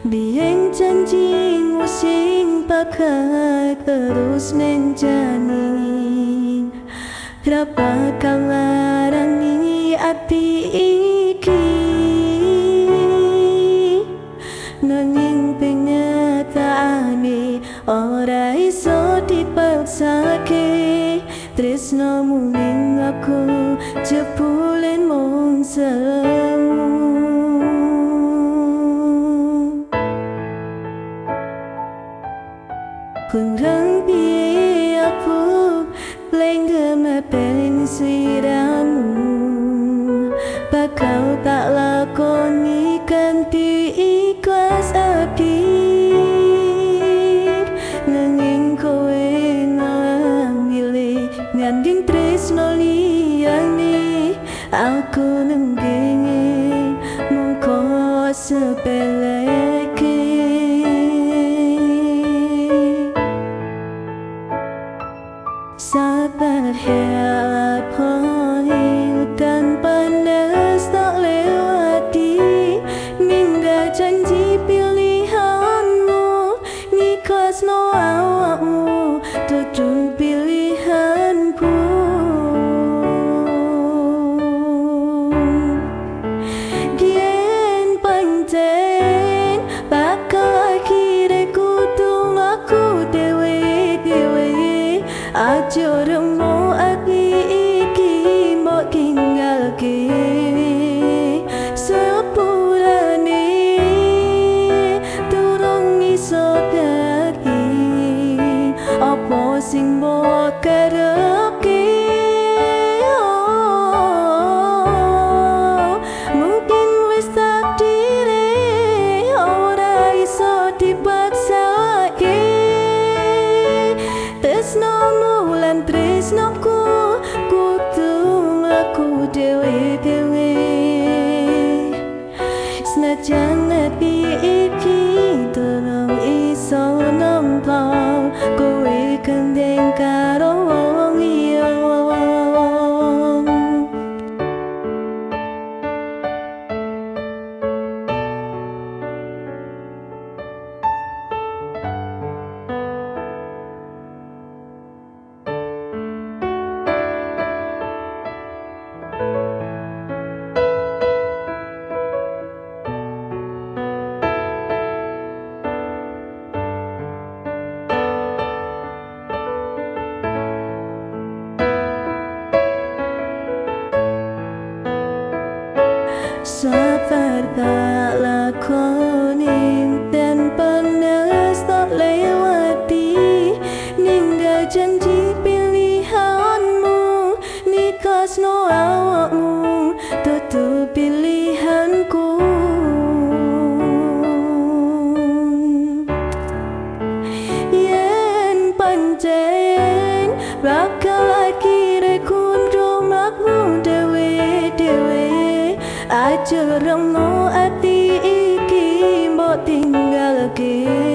Biyen janjimu sing bakal terus menjani, ra bakal larani ati iki. Nanging kenyataane ora iso dipaksake, tresnomu ning aku jebule mung semu. Kurang piye aku lenggem ben siramu, bakal tak lakoni kanthi ikhlas ati. Nanging kowe malah milih nyanding tresno liyane, aku nang kene mung kok sepeleke. Sabar lakoni tanpa panas tak lewati, ninggal janji pilihanmu, ngikhlasno awakmu dudu pilihanku. Yen pancen bakal akhire kudu mlaku dhewe-dhewe, aja remo ati iki mbok tinggalke. Sepurane durung iso dadi apa sing mbok karepke. Oh, mungkin wis takdire ora iso dipaksake. Tresnomu lan tresnoku kudu mlaku dhewe-dhewe, senajan ati iki durung iso nampa kowe gendeng karo wong liya. Sabar tak lakoni dan panas tak lewati, ninggal janji pilihanmu, nikhlasno awakmu dudu pilihanku. Yen pancen bakal akhire kudu mlaku dhewe-dhewe, aja remo ati iki mbok tinggalke.